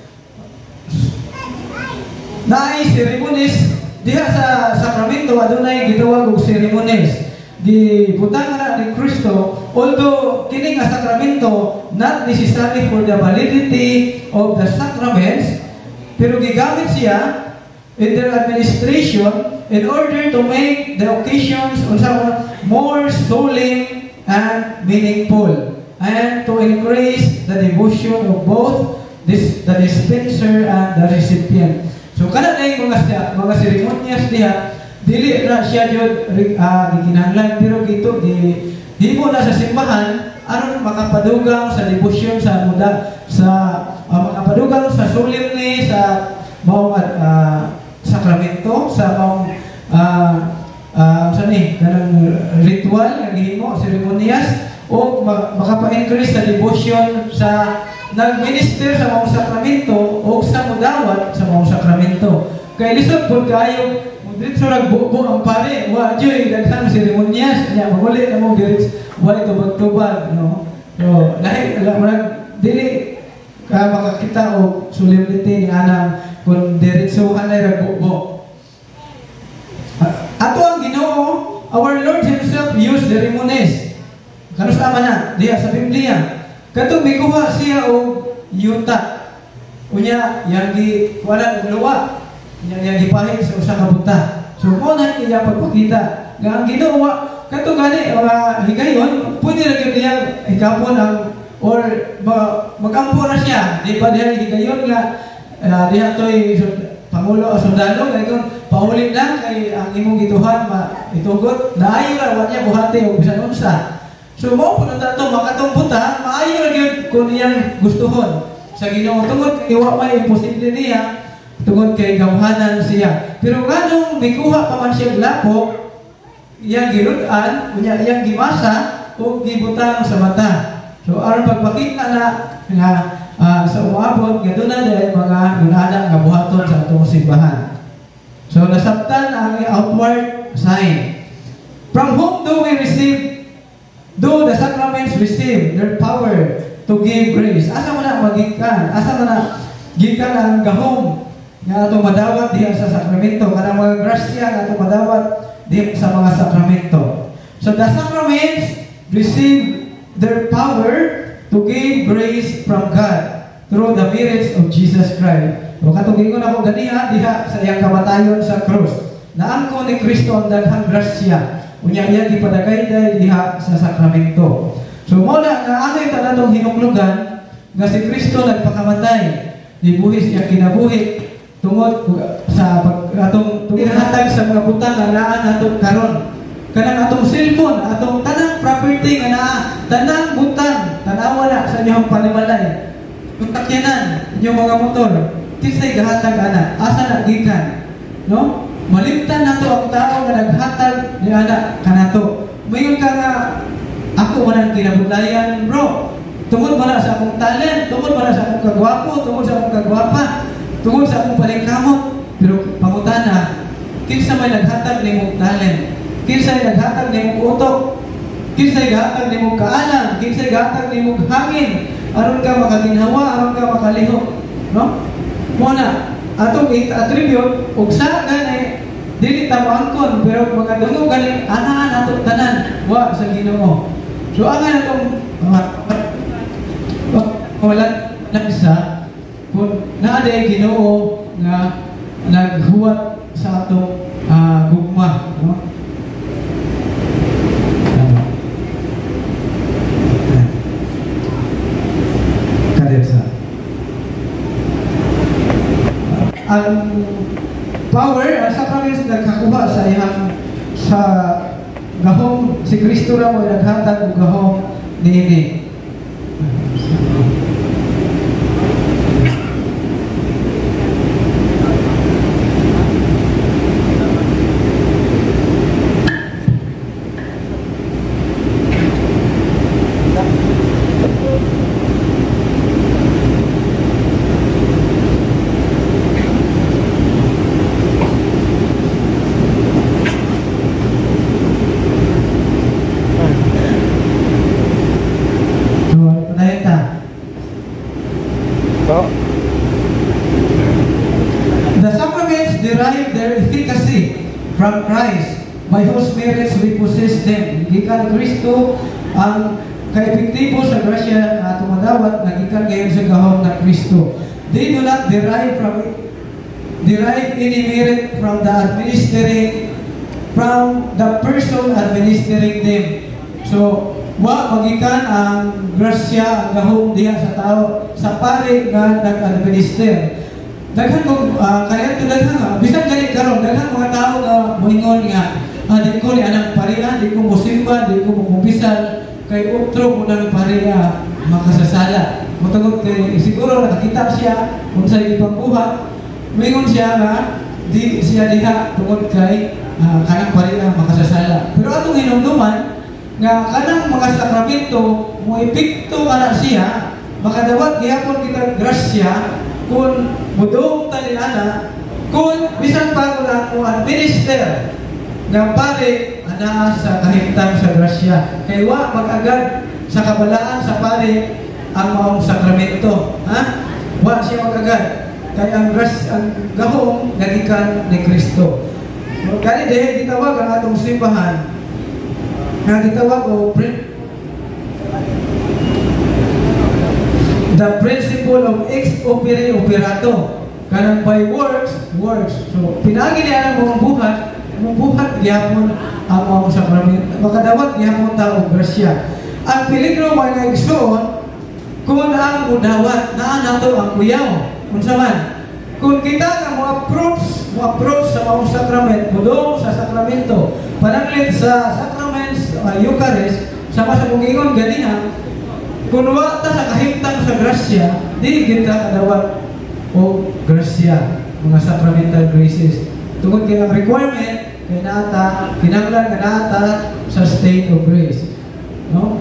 Naay ceremonies diha sa sakramento, adunay gitawag og ceremonies. Gibutang na ni Kristo, although kini nga sakramento not necessary for the validity of the sacraments, pero gigamit siya in their administration in order to make the occasions unsa more solemn and meaningful and to increase the devotion of both the dispenser and the recipient. So kana na yung mga seremonyas diha, dili na siya jud gikinahanglan, pero gito di himo na sa simbahan aron makapadugang sa devotion sa muda sa makapadugang sa solemni sa maong sakramento, sa maong sa ni kanang ritual nga gihimo, seremonyas, o makapa-increase sa devotion sa nagminister sa maong sakramento o sa mudawat sa maong sakramento. Kay lisod pud kaayo diretso ra bubo ang pare, wa joy daghang seremonyas nya, maguli na mo diretso, wa tubag-tubag, no? So lahi murag dili ka makakita og solemnity ni anang kung diretso ka na ra bubo. Ato ang Ginoo, our Lord himself used ceremonies. Kanus-a man na diha sa Biblia? Katong mikuha siya og yuta. Unya, yang gi wala og luwa. Unya, yang gipahid sa usa ka buta. So mo na iya pagpakita nga ang Ginoo kato gani mga higayon pwede ra gyud niya hikapon ang or magampo na siya. Di pa diha higayon nga diha toy pangulo o sundalo kay kung paulit lang kay ang imong gituhan ma itugot naayo ra, wa niya buhati og bisan unsa. So mao po na to makatong buta, maayo ra gyud kung iyang gustuhon sa Ginoo tungod kay wa may imposible niya tungod kay gamhanan siya. Pero nganong mikuha pa man siya lapok, iyang gilud-an, unya iyang gimasa ug gibutang sa mata. So aron pagpakita na nga sa umaabot nga doon na dahil mga gunana nga buhaton sa atong simbahan. So nasabtan ang outward sign. From whom do we receive do the sacraments receive their power to give grace? Asa man na magikan? Asa man na gikan ang gahom nga atong madawat diha sa sakramento, kanang mga grasya nga atong madawat diha sa mga sakramento? So the sacraments receive their power to give grace from God through the merits of Jesus Christ. O katong giingon ako ganiha diha sa iyang kamatayon sa krus. Naangko ni Kristo ang daghang grasya. Unya iya gipadagayday diha sa sakramento. So mo na nga angay ta natong hinuklugan nga si Kristo nagpakamatay, nibuhis niya kinabuhi tungod sa atong hatag sa mga butang nga naa nato karon. Kanang atong cellphone, atong tanang property nga naa, tanang butang, tanawa na sa inyong panimalay. Sakyanan, inyong mga motor, kinsay gahatag ana, asa na gikan, no? Malimtan nato ang tao nga naghatag ni ana kanato. Mayon ka nga ako man ang kinabudlayan, bro. Tungod man na sa akong talent, tungod man na sa akong kagwapo, tungod sa akong kagwapa, tungod sa akong paningkamot. Pero pangutana, kinsa may naghatag nimong talent? Kinsa may naghatag nimong utok? Kinsa may naghatag nimong kaalam? Kinsa may naghatag nimong hangin? Aron ka makaginhawa, aron ka makalihok, no? Mo na atong i-attribute og sa gani dili ta moangkon, pero mga dungog gani anaan ato tanan wa sa Ginoo. So ang atong wala na isa kung naa day Ginoo nga naghuwat sa atong gugma, no? Kadetsa. Ang power, ang sacraments nagkakuha sa iyang sa gahom si Kristo ra mo naghatag og gahom niini. The sacraments derive their efficacy from Christ, by whose merits we possess them. Gikan Kristo ang kaepektibo sa grasya na tumadawat, nagikan gayon sa gahom ng Kristo. They do not derive any merit from the administering, from the person administering them. So, wa magikan ang grasya, ang gahom diha sa tao, sa pare nga nag-administer. Daghan kong kaniadto daghan, bisan gani karon daghan mga tao nga moingon nga di ko ni anang pariya, di ko mosimba, di ko mokumpisal kay utro mo nang pariya makasasala. Motungod kay siguro nakakita siya unsay ipangbuhat, moingon siya nga di siya diha tungod kay kanang pariya makasasala. Pero atong hinumduman nga kanang mga sakramento mo epekto kana siya, makadawat gihapon kita grasya kung mudong talinana, kung bisan pa kung ang administer nga pare anaa sa kahimtang sa grasya. Kay wa mag-agad sa kabalaan sa pare ang maong sakramento, ha? Wa siya mag-agad kay ang ang gahom nagikan ni Kristo. Kani dahil gitawag ang atong simbahan nga gitawag og the principle of ex opere operato, kanang by works, works. So pinaagi niya ang mga buhat, buhat gihapon ang mga sakramento, makadawat gihapon ta og grasya. Ang peligro mga igsoon kung ang mudawat naa nato ang kuyaw. Unsa man kung kita nga mo approach sa mga sakrament, mudong sa sakramento, pananglit sa sacraments, Eucharist, sama sa kung ingon ganina, kung wa ta sa kahimtang sa grasya, di kita kadawat o grasya, mga sacramental graces. Tungod kay ang requirement kay naata, kinahanglan nga naata sa state of grace, no?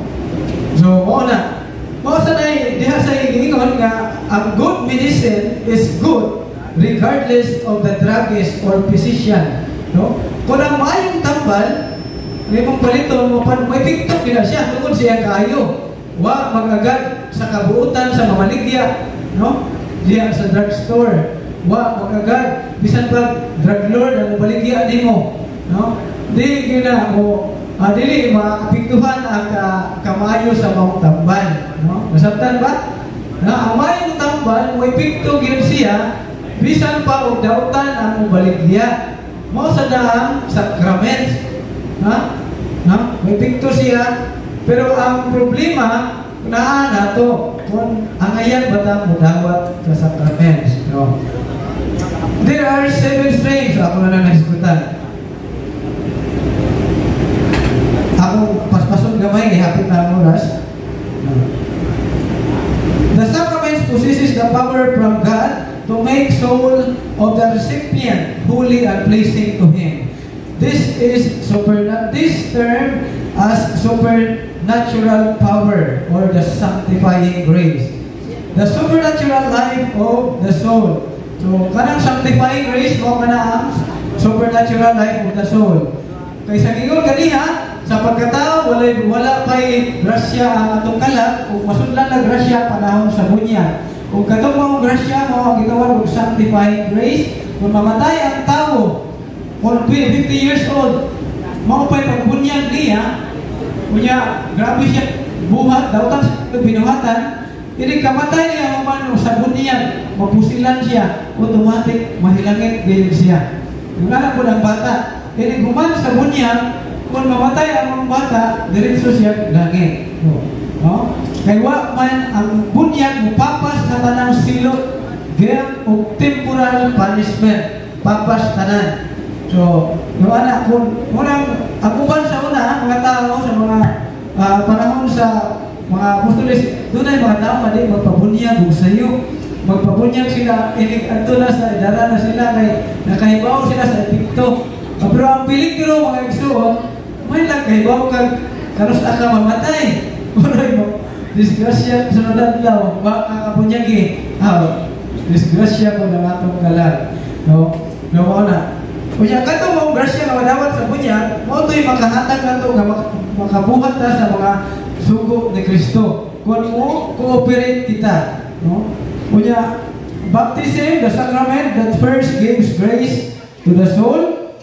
So mao na. Mao sa nay diha sa giingon nga ang good medicine is good regardless of the druggist or physician, no? Kung ang maayong tambal nimong paliton mo pan may piktok gina siya tungod siya kaayo. Wa mag-agad sa kabuutan sa mamaligya, no? Diya sa drugstore, wa mag-agad bisan pa drug lord ang mabaligya nimo, no? Di gina mo dili maapektuhan ang kamaayo sa maong tambal, no? Nasabtan ba? Na ang maayong tambal mo epekto gyud siya bisan pa og dautan ang mobaligya. Mao sa daang sacrament, ha? No? May epekto siya, pero ang problema naa nato kung angayan ba ta mudawat sa sacraments. No? There are seven streams. Ako na lang nahisgutan. Ako paspason gamay, hapit na ang oras. No. The sacraments possesses the power from God to make soul of the recipient holy and pleasing to Him. This term as supernatural power or the sanctifying grace. The supernatural life of the soul. So, kanang sanctifying grace mao kana ang supernatural life of the soul. Kay sa giingon ganiha, sa pagkatao wala pay grasya ang atong kalag ug masudlan na grasya panahon sa bunyag. Ug katong maong grasya mao ang gitawag og sanctifying grace. Kung mamatay ang tao kung 50 years old, mao pa'y pagbunyag niya, unya grabe siya buhat, dautan sa binuhatan, ini kamatay niya human sa bunyag, mapusilan siya, automatic mahilangit gayud siya. Yung anak ko ng bata, ini human sa bunyag, kung mamatay ang mga bata, diretso siya langit. No? No? Kay wa man ang bunyag mupapas sa tanang silot, guilt o temporal punishment, papas tanan. So, yung anak, kung unang, ang uban sa una, mga tao sa mga panahon sa mga apostoles, doon ay mga tao mali magpabunyag ug sayo. Magpabunyag sila, inig adto na sa idara na sila kay nakahibaw sila sa epekto. Pero ang peligro, mga igsuon, may lang kahibaw kag kanus ka mamatay. Uroy mo, disgrasya sa sunod adlaw, wa ka kabunyagi. Ah, disgrasya po ng atong kalag. No? No, mao na. Unya kato mo grasya nga madawat sa bunyag, mao to'y makahatag nato nga makabuhat ta sa mga sugo ni Kristo. Kung mo cooperate kita, no? Unya baptism, the sacrament that first gives grace to the soul.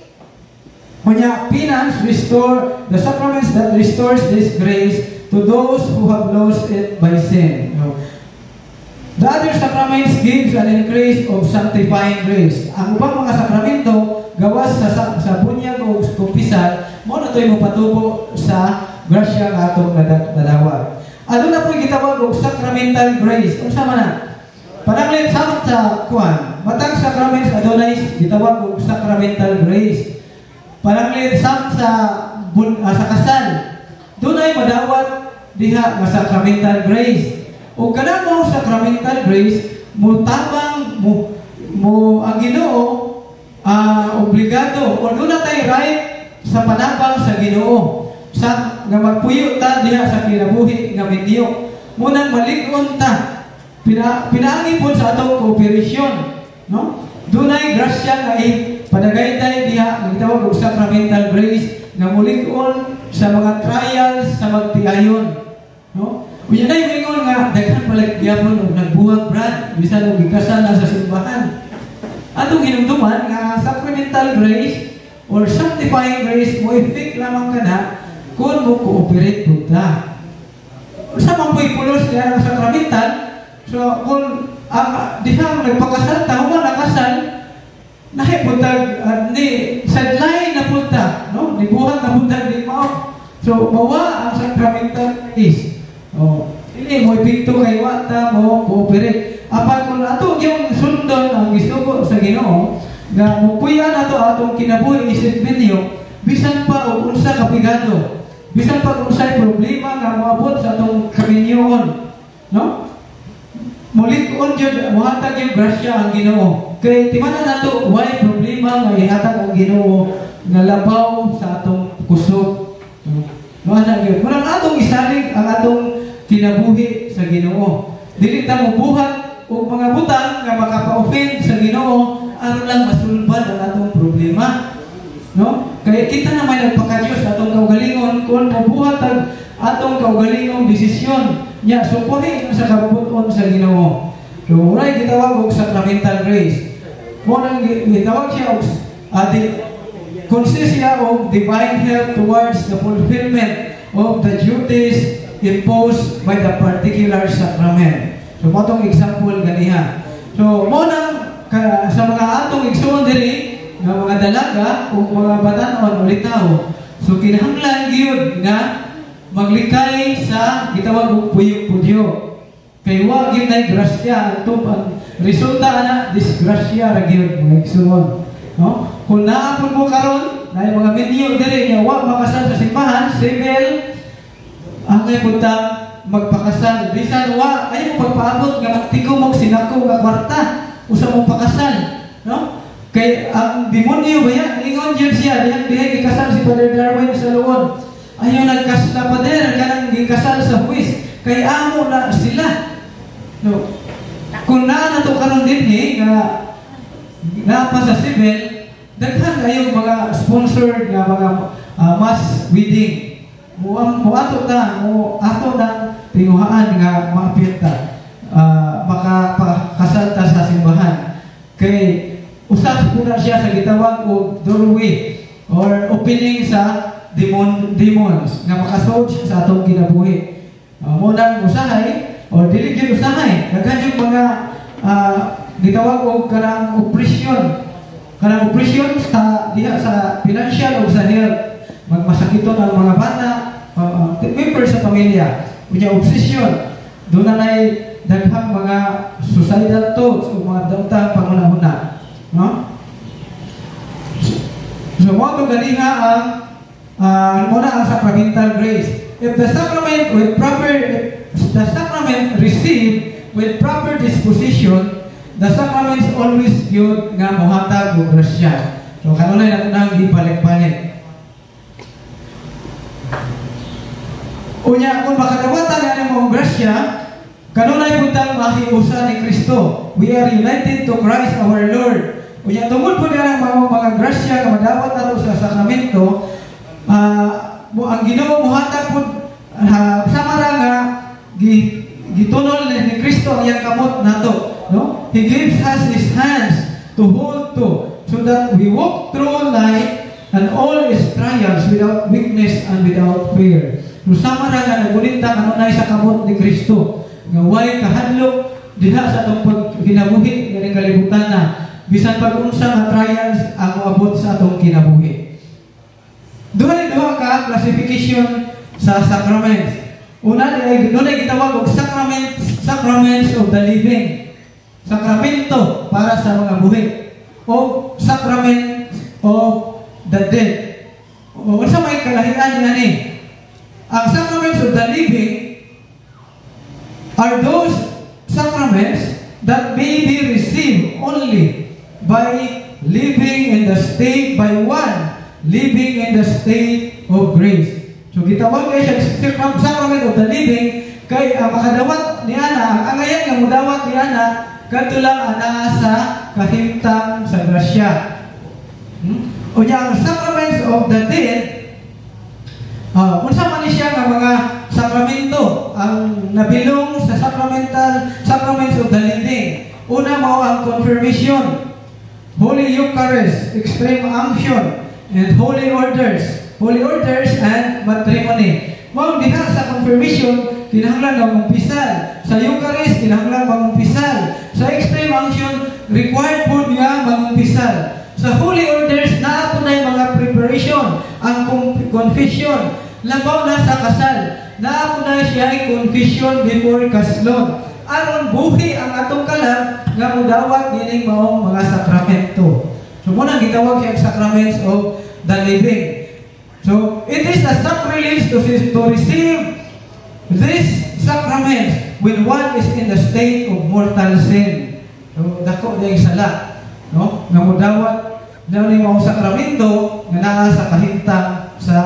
Unya penance restore the sacraments that restores this grace to those who have lost it by sin. No? The other sacraments gives an increase of sanctifying grace. Ang ubang mga sakramento gawas sa bunyag o kumpisal, mao na to'y mopatubo sa grasya nga atong nadawat. Aduna po'y gitawag og sacramental grace. Unsa man na? Pananglit sa kuan, matag sacraments adunay gitawag og sacramental grace. Pananglit sa kasal, dunay madawat diha nga sacramental grace. O kanang mo sacramental grace, mo tabang mo mo ang Ginoo obligado o doon na tay right sa panabang sa Ginoo sa nga magpuyo ta diha sa kinabuhi nga minyo, munang malig-on ta pinaangi po sa atong kooperasyon, no? Dunay grasya nga ipadagaytay diha nga gitawag og sacramental grace nga mulig-on sa mga trials sa magtiayon, no? Unya na ingon nga daghan pala gyapon og nagbuhat, brad, bisan og gikasal na sa simbahan. Atong hinumduman nga sacramental grace or sanctifying grace mo effect lamang kana kung mo cooperate pud ta. Sa man po'y pulos niya ang sacramental, so kung ang dihang nagpakasal ta, human nakasal, nahipuntag ni sideline na punta, no? Nibuhat na punta di mao. So mawa ang sacramental grace. Oh, dili mo epekto kay wa ta mo cooperate. Apan kung ato yung sundon ang gisugo sa Ginoo nga mupuya nato atong kinabuhi isip minyo, bisan pa og unsa kapigado, bisan pa og unsay problema nga moabot sa atong kaminyoon, no? Mulig-on jud, mohatag yung grasya ang Ginoo. Kay timanan nato way problema nga ihatag ang Ginoo nga labaw sa atong kusog. No, ana gyud. Munang atong isalig ang atong kinabuhi sa Ginoo. Dili ta mobuhat og mga butang nga makapa-offend sa Ginoo aron lang masulbad ang atong problema. No? Kaya kita na may nagpaka-Diyos atong kaugalingon kung mobuhat ang atong kaugalingong desisyon nya sukuhi sa kabubuton sa Ginoo. So unay gitawag og sacramental grace. Mo nang gitawag siya og consist siya og divine help towards the fulfillment of the duties imposed by the particular sacrament. So mo tong example ganiha. So mo nang sa mga atong igsuon diri nga mga Mga dalaga o mga batanon ulitaw. So kinahanglan gyud nga maglikay sa gitawag og puyok-pudyo. Kay wa gyud nay grasya ang ang resulta ana, disgrasya ra gyud, mga igsuon. No? Kung naa pud mo karon, na mga minyo diri nga wa makasal sa simbahan, civil, angay pud magpakasal. Bisan wa ay mo pagpaabot nga magtikom og sinako nga kwarta usa mo pakasal, no? Kay ang demonyo ba, ingon jud siya dihang dihay gikasal si Father Darwin sa Luon. Ayaw nagkasla, pader, kanang gikasal sa huwis kay amo na sila. No. Kung naa na to karon dinhi nga naa pa sa civil, daghan kayong mga sponsored nga mga mass wedding. Mo ato ta, mo ato nang tinguhaan nga maapil ta. Makapakasal ta sa simbahan. Kay usa po na siya sa gitawag og doorway or opening sa demons nga makasuod siya sa atong kinabuhi. Mo nang usahay or dili gyud usahay, daghan yung mga gitawag og kanang oppression sa diha sa financial o sa health, magmasakiton ang mga bata, member sa pamilya. Unya obsession, doon na nay daghang mga suicidal thoughts o mga daotang panghuna-huna, no? So mo to ganiha ang mo na ang sacramental grace. If the sacrament received with proper disposition, the sacraments always gyud nga mohatag og grasya. So kanunay na nang gibalik-balik. Unya kung makadawatan nga mo grasya, kanunay pud tang mahiusa ni Kristo. We are united to Christ our Lord. Unya tungod po niya mga grasya nga madawat nato sa sakramento, mo ang Ginoo mohatag pud sama ra nga gitunol ni Kristo ang iyang kamot nato, no? He gives us His hands to hold to so that we walk through life and all its trials without weakness and without fear. So sama ra nga nagunita kanunay sa kamot ni Kristo nga way kahadlok diha sa atong pagkinabuhi nga kalibutan na bisan pag unsa nga trials ang moabot sa atong kinabuhi. Dunay duha ka classification sa sacraments. Una, dunay gitawag og sacraments of the living. Sakramento para sa mga buhi o sacrament of the dead. O unsa may kalahian niani? Ang sacraments of the living are those sacraments that may be received only by one living in the state of grace. So gitawag kay siya sacrament of the living kay ang makadawat ni ana, ang angayan nga mudawat ni ana, kadto lang ana sa kahimtang sa grasya. Unya ang sacraments of the dead, unsa man ni siya nga mga sakramento ang nabilong sa sacraments of the living? Una mao ang confirmation, Holy Eucharist, extreme unction, and holy orders, holy orders and matrimony. Mao diha sa confirmation, kinahanglan nga mangumpisal. Sa Eucharist, kinahanglan mangumpisal. Sa extreme unction, required po nga mangumpisal. Sa holy orders, naa po na mga preparation, ang confession, labaw na sa kasal. Naa po na siya ay confession before kaslon. Aron buhi ang atong kalag nga mudawat nining maong mga sakramento. So mao nang gitawag siya sacraments of the living. So it is a sacrilege to receive these sacraments when one is in the state of mortal sin. So dako na yung sala, no? Nga mudawat na ni maong sakramento nga naa sa kahimtang sa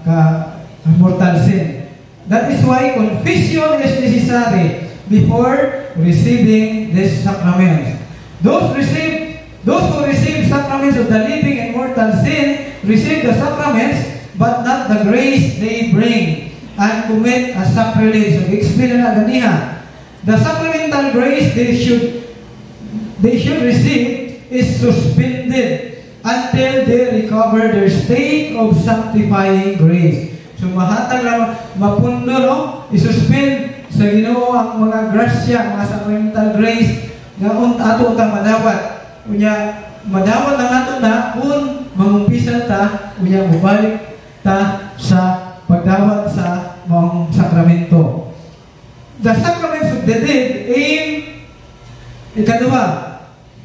ka mortal sin. That is why confession is necessary before receiving these sacraments. Those who receive sacraments of the living and mortal sin receive the sacraments but not the grace they bring and commit a sacrilege. So, explain na ganiha. The sacramental grace they should receive is suspended until they recover their state of sanctifying grace. So mahatag lang, mapundo, no? I-suspend sa Ginoo ang mga grasya, mga sacramental grace nga ato utang madawat. Unya Madawat lang nato na kung mangumpisal ta, unya mobalik ta sa pagdawat sa maong sakramento. The sacraments of the dead aim, ikaduha,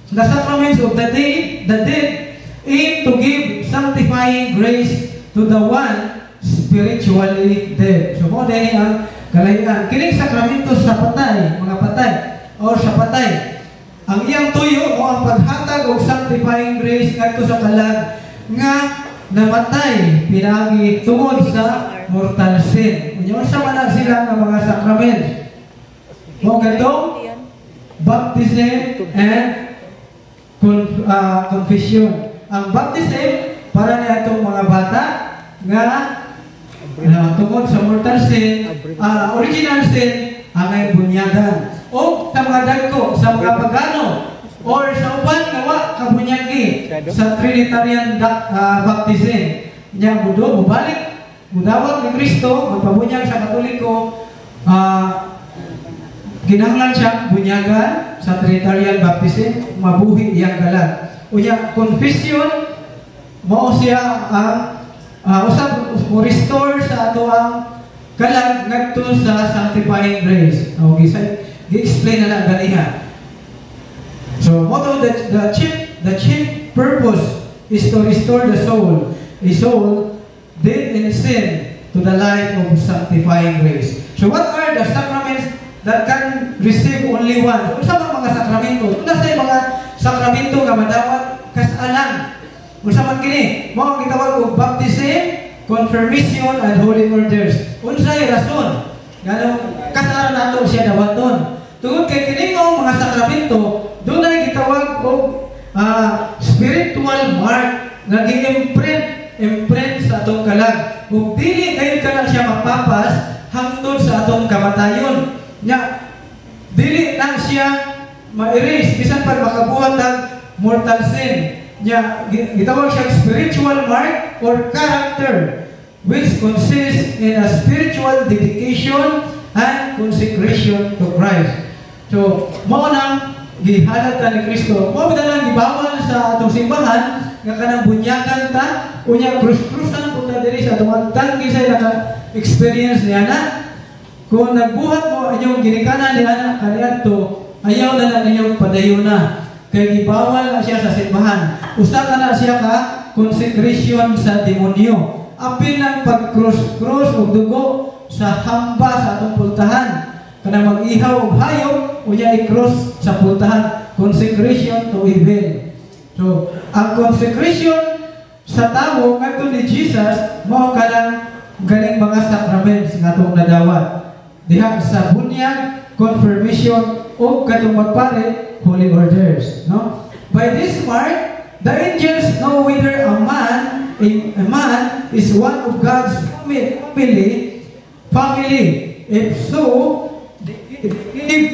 the sacraments of the dead aim to give sanctifying grace to the one spiritually dead. So mao din ang kalahian. Kining sakramento sa patay, mga patay, or sa patay. Ang iyang tuyo mao ang paghatag og sanctifying grace ngadto sa kalag nga namatay pinaagi tungod sa mortal sin. Unya, unsa man na sila nga mga sacrament? Mao kadtong baptism and confession. Ang baptism para ni atong mga bata nga tungod sa mortal sin, original sin, angay bunyagan. O sa mga dagko, sa mga pagano, or sa uban nga wa kabunyagi sa Trinitarian baptism. Nya mudo mubalik, mudawat ni Kristo, magpabunyag sa Katoliko, kinahanglan siya bunyagan sa Trinitarian baptism, mabuhi iyang kalag. Unya, confession, mao siya ang usab mo restore sa ato ang kalag ngadto sa sanctifying grace. Okay, sa gi-explain na lang ganiha. So, mao the chief purpose is to restore the soul, a soul dead in sin, to the life of sanctifying grace. So, what are the sacraments that can receive only one? Unsa man mga sakramento? Unsa sa mga sakramento nga madawat kasalan? Unsa man kini? Mao ang gitawag og baptism, confirmation, and holy orders. Unsay rason nganong kasaran nato siya dawaton? Tungod kay kini nga mga sakramento dunay gitawag og spiritual mark nga gi-imprint imprint sa atong kalag. Ug dili kayo ka lang siya mapapas hangtod sa atong kamatayon. Nya dili na siya ma-erase bisan pa makabuhat ang mortal sin. Nya gitawag siya spiritual mark or character, which consists in a spiritual dedication and consecration to Christ. So, mao nang gihalad ta ni Kristo. Mao ba lang gibawal sa atong simbahan nga kanang bunyagan ta, unya krus-krusan po ta diri sa atong agtang, kisay naka-experience niya na. Kung nagbuhat mo inyong ginikanan ni ana kaniadto, ayaw na na ninyong padayon na. Kay gibawal na siya sa simbahan. Usa ka na siya ka consecration sa demonyo. Apil ng pag-cross-cross og dugo sa hamba sa atong pultahan. Kanang mag-ihaw og hayop, unya i-cross sa pultahan. Consecration to evil. So, ang consecration sa tao ngadto ni Jesus mao kanang ganing mga sacraments nga atong nadawat. Diha sa bunyag, confirmation o katong magpare, holy orders, no? By this mark, the angels know whether a man is one of God's family. If so, they give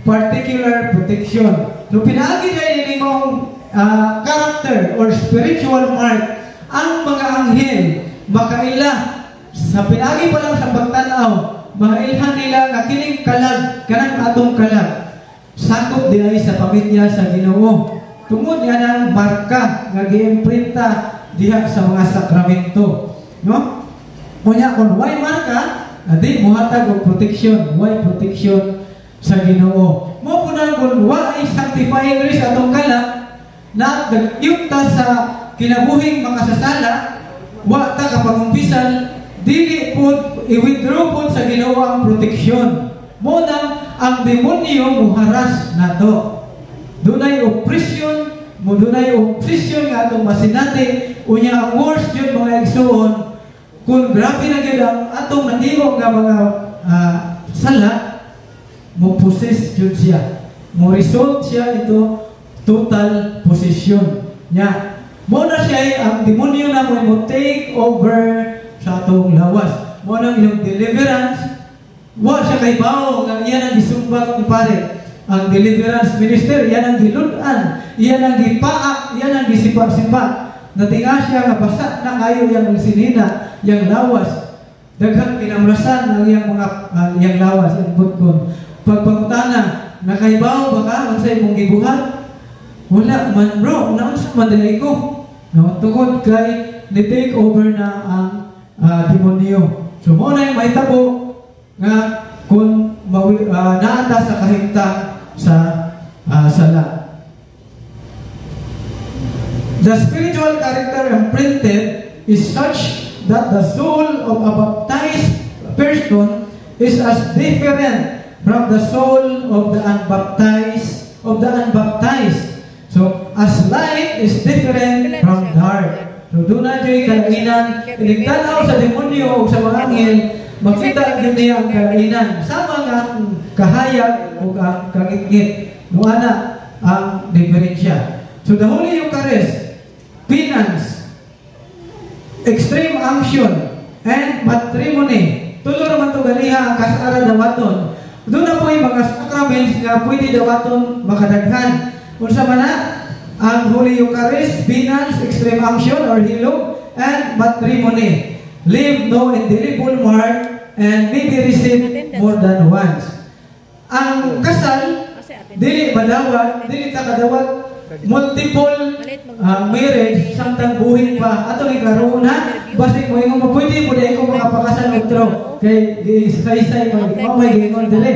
particular protection. So pinaagi na ini mong character or spiritual mark, ang mga anghel makaila sa pinaagi pa lang sa pagtanaw, mailhan nila nga kining kalag, kanang atong kalag, sakop di ay sa pamilya sa Ginoo tungod niya ng marka nga giimprinta diha sa mga sakramento, no? Unya kung way marka, adi muhatag og protection, way protection sa Ginoo. Mao po na kung wa ay sanctifying grace atong kalag na nagyupta sa kinabuhing makasasala, wa ta kapagumpisal, dili po i-withdraw po sa Ginoo ang proteksyon. Mao nang ang demonyo muharas nato. Dunay oppression, mo dunay oppression nga atong masinati. Unya ang worst yun, mga igsuon, kung grabe na gyud ang atong nahimo nga mga sala, mo possess jud siya. Mo result siya into total possession. Nya, mo na siya ang demonyo na mo take over sa atong lawas. Mo nang inyong deliverance, wa siya kay bao nga iyan ang gisumbag ni pare. Ang deliverance minister, iyan ang gilud-an, iyan ang gipaak, iyan ang gisipa-sipa. Natinga siya nga basa na kayo yang sinina, yang lawas. Daghang kinamlasan ang iyang mga iyang lawas, ang butkon. Pagpangutana, nakaibaw ba ka unsa imong gibuhat? Wala man, bro, naunsa man diay ko? No, tungod kay ni take over na ang demonyo. So mao na yung mahitabo nga kung naa ta sa kahimtang sa sala. The spiritual character imprinted is such that the soul of a baptized person is as different from the soul of the unbaptized. So, as light is different from dark. So, duna juy kalainan. Inig tanaw sa demonyo o sa mga anghel, makita gyud niya ang kalainan. Sama nga ang kahayag o ang kangitngit. No, ana ang diferensya. So, the Holy Eucharist, penance, extreme unction, and matrimony. Tulo naman to ganiha ang kasara dawaton. Duna poy mga sacraments nga pwede dawaton makadaghan. Unsa man na? Ang Holy Eucharist, penance, extreme unction or hilom, and matrimony. Leave no indelible mark and may be received more than once. Ang kasal, dili madawat, dili ta kadawat multiple marriage samtang buhi pa. Ato ni klaroon ha, basig mo ingon mo pwede mo dai ko makapakasal otro kay gisaysay mo mao may giingon. Dili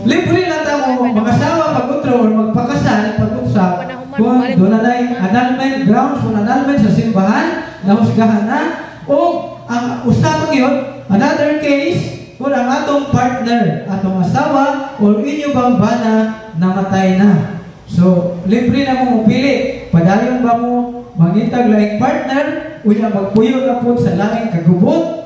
libre lang ta mo mag-asawa pag otro or magpakasal pag usab kung duna nay annulment, grounds for annulment sa simbahan, nahusgahan na. O ang usa pa gyud, another case, kung ang atong partner, atong asawa or inyo bang bana namatay na. So libre na mo pili, padayon ba mo mangitag laing partner unya magpuyo na pud sa laing kagubot,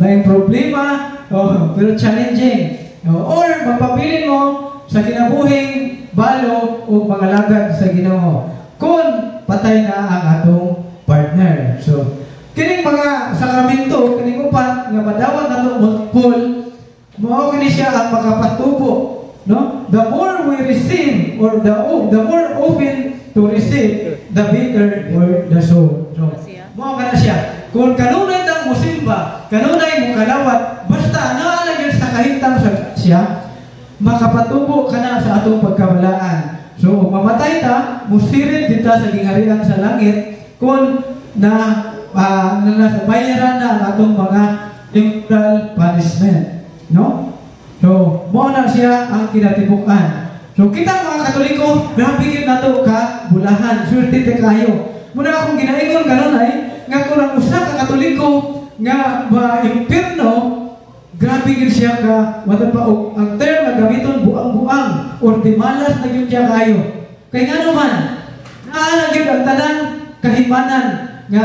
laing problema, oh, pero challenging, oh, or magpabilin mo sa kinabuhing balo o mangalagad sa Ginoo kung patay na ang atong partner. So kining mga sakramento, kining upat nga madawat nato multiple, mao kini siya ang makapatubo, no? The more we receive or the more open to receive, the better for the soul. So mao kana siya. Kung kanunay tang musimba, kanunay mo kalawat, basta naa lang yun sa kahimtang sa siya, makapatubo ka na sa atong pagkabalaan. So, mamatay ta, musirid dita sa gingharian sa langit kung na nasa bayaran na ang atong mga temporal punishment. No? So, mao na siya ang kinatibuk-an. So, kita mga Katoliko, grabe gyud nato ka bulahan, swerte te kayo. Muna akong ginaingon kanunay, nga kung ang usa ka Katoliko nga ma-impierno, grabe gyud siya ka, wala pa og ang term nga gamiton, buang-buang or di malas na gyud siya kayo. Kay ngano man, naa na gyud ang tanan kahimanan nga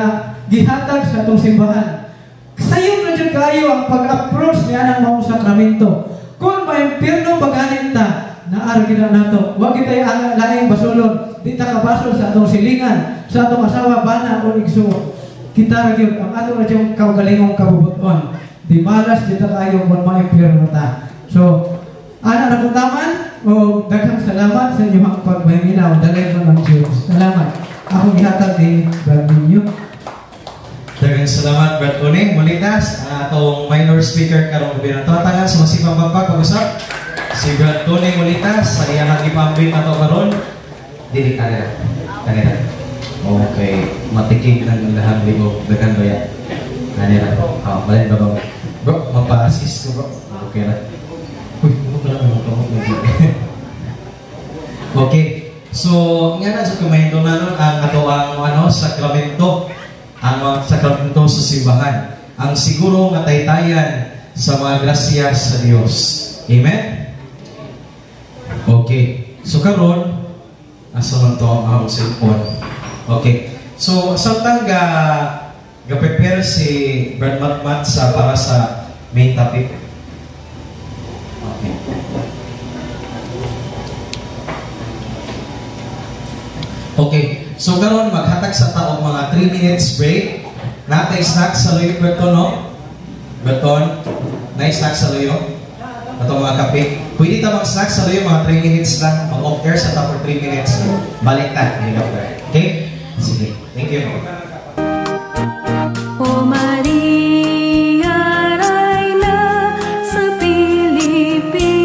gihatag sa atong simbahan. Sayon na gyud kayo ang pag-approach niya ng maong sakramento. Kung ma-impierno paghanit ta, naa ra gyud na nato. Wa kitay ang laing basolon, di ta kabasol sa atong silingan, sa atong asawa, bana o igsuon. Kita ra gyud ang ato ra gyud kaugalingong kabubuton. Di malas di ta kayo kung ma-impierno ta. So, ana na taman, o daghang salamat sa inyong pagpahiminaw. Dalay ko ng Diyos. Salamat. Akong gihatag ni Brad ninyo. Daghang salamat, Brad Uning. Muli na sa atong minor speaker karong gabi. Ang tatangan sa masipang pagpag pag-usap si Brad Tony Molita sa iyang gipambit ato karon. Dili kanila. Kanila. Okay, matikig ng ilahang liog. Daghan ba yan? Kanila. Oh, balin ba ba? Bro, mapa-assist ko, bro. Okay na. Uy, ano ka lang mo kamot na. Okay. So, nga na sa kumahito na nun ang ato ang ano, sakramento, ang mga sakramento sa simbahan. Ang siguro nga taytayan sa mga grasya sa Dios. Amen? Okay. So karon, asa man to ang akong cellphone? Okay. So samtang ga prepare si Brad Matmat sa para sa main topic. Okay. Okay. So karon maghatag sa taong mga 3 minutes break. Natay snack sa luyo, Berton, no? Berton, nay snack sa luyo. Atong mga kape. Pwede ta mag-snack sa luyo mga 3 minutes lang. Mag-off air sa ta for 3 minutes. Balik ta. Okay? Sige. Thank you. O Maria, Reyna sa Pilipinas,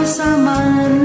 Sa man.